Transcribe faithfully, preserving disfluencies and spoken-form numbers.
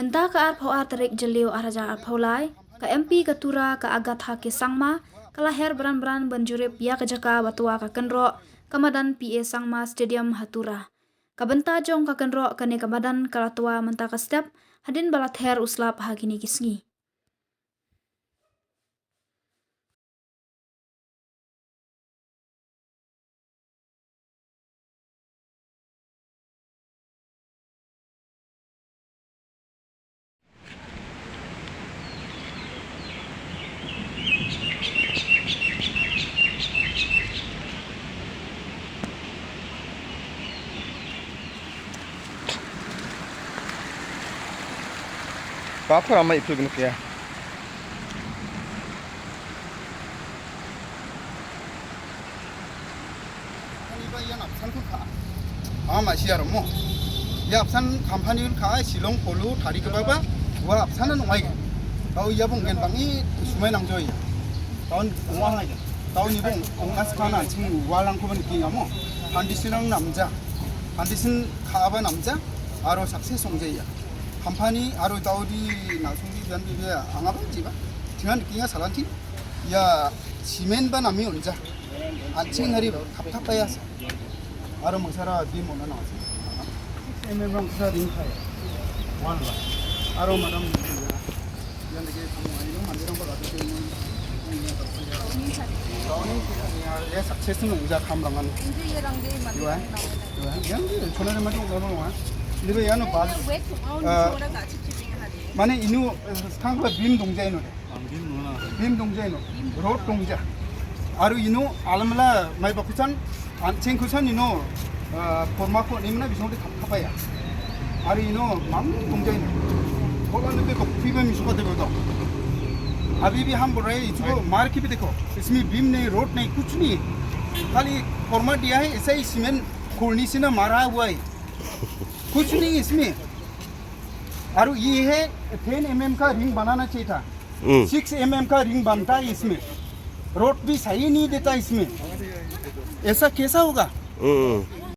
Mynta ka arphew ar tarik Jylliew arhajar arphew lai, ka M P ka Tura ka Agatha K Sangma ka la her bran bran ban jurip ïa ka jaka ba twa ka kynroh ka madan P A Sangma Stadium ha Tura. Ka bynta jong ka kynroh kane ka madan ka la twa mynta ka step hadien ba la ther u slap ha kine ki sngi. Ka phara mai phi gnuk ya. Ani ba ïa apsan khun kha. Ama shi aro mo. Ïa apsan company khun kha Shillong Polo thari kha ba ba. Wa apsan an ngai. Tau ïa bung gen bang i sumai nang joi. Taun wa ngai. Taun ni bung ong as kana ching wa lang ko ban ki amo. Condition ang namja. Condition kha ba namja. Aro success ong jai ya. Company aro tau di na sung di jan di ya. Anga bang ji ba. Tingan ki nga salanti. Ïa cement ba nami unja. Anching hari khap khap ya sa. Aro mangsara di mona na sa. Six M M rong sa ring khai. One la. Aro madam. Yan de ke kamu ai no mandi rong ba gatu ke. Ya success nung ja kam rangan. Dua. Dua. Yan de chona de madu ngam ngam. Libe yan no bal. Mane inu, eh, skang ba bim dung jai no. Bim dong jai no, road dong ja. Aru ino alamla mai bakusan, ancheng kusan ino, ah, porma ko nimna bisong de khap khapaya. Aru ino mam dong jai no. Bola ne ko phi mein misu ka de bodo. अभी भी हम बोल रहे हैं, इसको मार के भी देखो, इसमें बीम नहीं, रोड नहीं, कुछ नहीं है। खाली फॉर्मा दिया है, ऐसा ही सीमेंट खोलनी से ना मारा हुआ है, कुछ नहीं इसमें। और ये है, टेन एमएम का रिंग बनाना चाहिए था। हम्म। सिक्स एमएम का रिंग बनता है इसमें, रोड भी सही नहीं देता इसमें, ऐसा कैसा होगा? हम्म।